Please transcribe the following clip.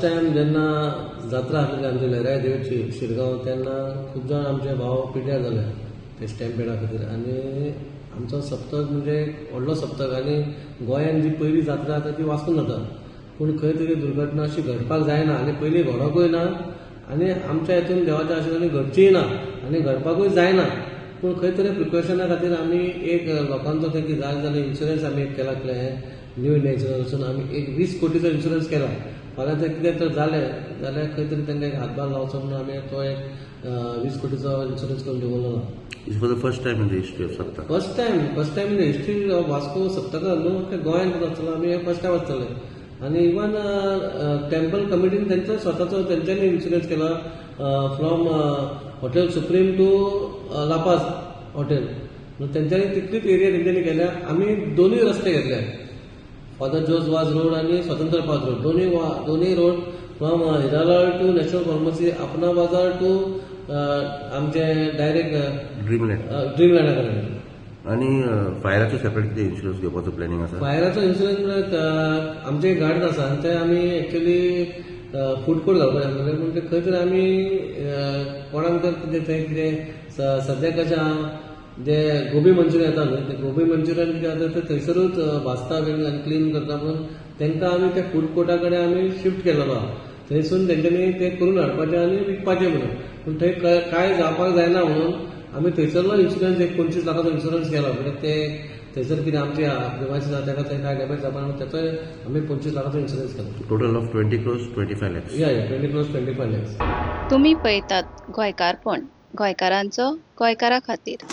Time जेन्ना जात्रा आसलेली आमची लयराई देवीची शिरगांव, तेन्ना खूब जाण आमचे भाव पिड्ड्यार जाले ते स्टॅम्पेडा खातीर. आनी आमचो सप्तक म्हणजे व्हडलो सप्तक आनी गोंयान जी पयली जात्रा जाता ती वास्कोन जाता, पूण खंय तरी दुर्घटना अशी घडपाक जायना आनी पयलीं घडोकूय ना आनी आमच्या हितून देवाच्या आशिर्वादान घडचीय ना आनी घडपाकूय जायना. पूण खंय तरी प्रिकॉशना खातीर आमी एक लोकांचो तें कितें जालें जाल्यार इन्शुरन्स आमी एक केला, न्यू इंडिया इन्शुरन्स आमी एक 20 कोटीचो इन्शुरन्स केला. फाल्यां जर कितें तर जालें जाल्यार खंय तरी तांकां एक हातभार लावचो म्हणून आमी तो एक 20 कोटीचो इन्शुरन्स करून दवरलेलो. It's for the first time in the history of Saptak. First time in the history of Vasco सप्तका न्हू, अख्ख्या गोंयांत आसतलो आमी हे फर्स्ट टायम आसतले. आनी इवन टेम्पल कमिटीन तेंचो स्वताचो तेंच्यांनी इन्शुरन्स केला from Hotel Supreme to La Paz Hotel. तेंच्यांनी तितलीच एरिया तेंच्यांनी केल्या. आमी दोनूय रस्ते घेतले, फादर जोज वाज रोड आनी स्वतंत्र पार्क रोड, दोनूय road from Hiralal to National Pharmacy, Apna Bazaar to आमचे डायरेक्ट ड्रीमलँड. ड्रीमलँडा कडेन. आनी फायराचो सेपरेट कितें इन्शुरन्स घेवपाचो प्लॅनिंग आसा? फायराचो इन्शुरन्स म्हळ्यार आमचे गार्डन आसा आनी ते आमी एक्चुली फूड कोर्ट घालपाचें आसलेलें, पूण ते खंय तरी आमी कोणाक तर कितें थंय कितें सद्याक कशें आहा, जे गोबी मंचुरियन येता न्हय, ते गोबी मंचुरियन कितें जाता, ते थंयसरूच भाजता बीन आनी क्लीन करता, म्हणून तांकां आमी त्या फूड कोर्टा कडेन आमी शिफ्ट केलेलो आहा. थंयसून तेंच्यांनी ते करून हाडपाचें आनी विकपाचें म्हणून. पूण थंय कांय जावपाक जायना म्हणून आमी थंयसरलो इन्शुरन्स एक 25 लाखाचो इन्शुरन्स केला. म्हणजे ते थंयसर कितें आमचे प्रिमायसीस आसा ताका थंय कांय डॅमेज जावपा म्हणून तेचोय आमी 25 लाखाचो इन्शुरन्स केला. Total of 20 crores 25 lakhs. Yeah, 20 crores 25 lakhs. तुमी पळयतात गोंयकारपण, गोंयकारांचो गोंयकारा खातीर.